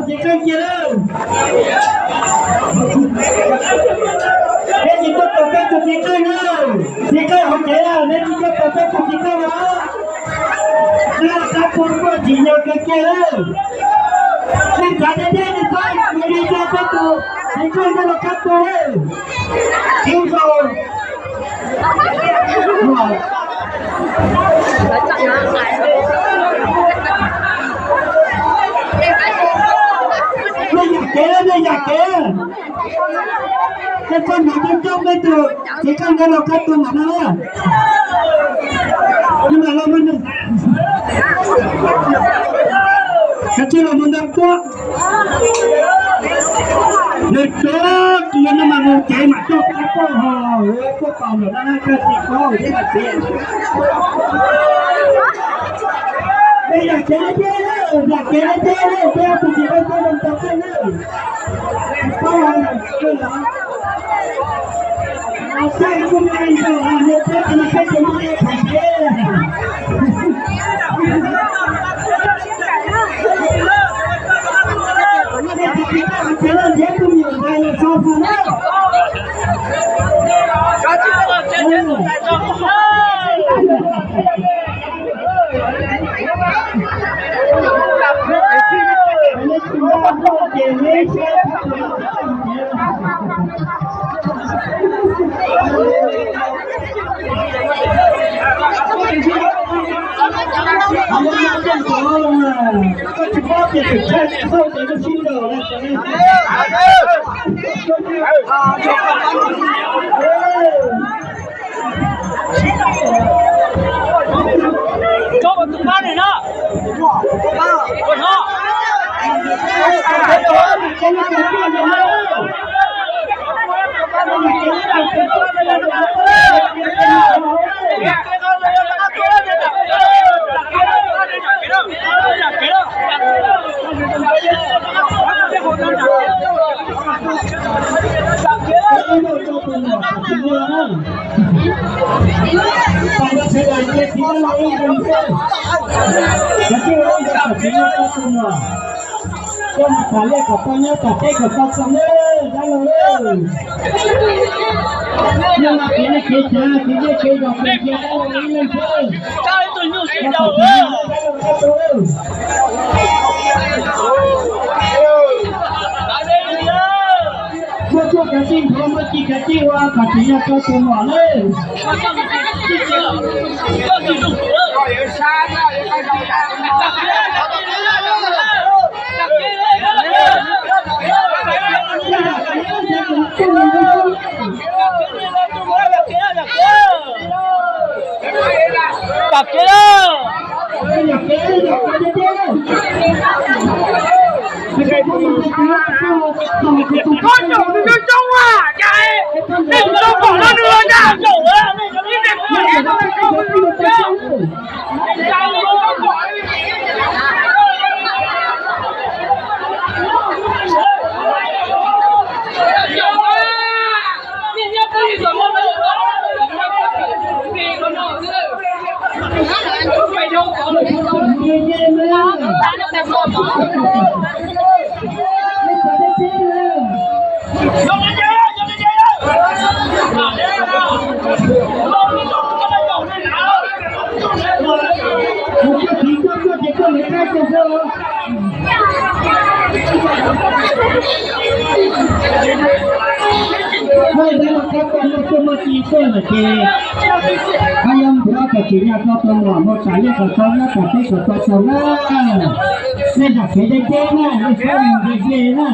Txiv Qeej cia lawm. Neb tsis tuaj tos peb tus txiv Qeej na. Txiv Qeej hauv tsev, neb tsis tuaj tos peb tus txiv Qeej na. Neb qab tuaj tuaj tsis yog kawg kiag lawm. Neb txav deb deb neb txhob mus li cas peb tus txiv Qeej neb los qab tuaj lawm. Ib zaug Nej yam kev, nej yam kev. Nej txhob mus coob coob, peb tus txiv Qeej neb los qab tuaj mam no. Kav tsij los mus ntawm tuaj. Nws tuaj, tus no mas mus tsev mam coj pab tuaj ho, tuaj tos lawm no koj tsis paub thiab mas tsev. Peb yam kev thiab, yam kev thiab, peb tus txiv Qeej tuaj mus tos peb na. Paub hais lawm. Coj tus pab no. Muaj txuj kav tsij nrov, muaj ci kav tsij ua kom tsim nyog rau tus muam lawm. Tom kev lawm. Koj caum nws coob coob a, cas nej tsis tau pom no nws los cas. Muaj dab muaj qhab tuaj muaj txuj muaj ci tuaj lawm ces, koj yuav nrhiav kom tsim nyog rau tus muam mus tas liaj tas teb kom tau zoo na. Nej zam kev deb deb na, nej txhob mus ze ze na.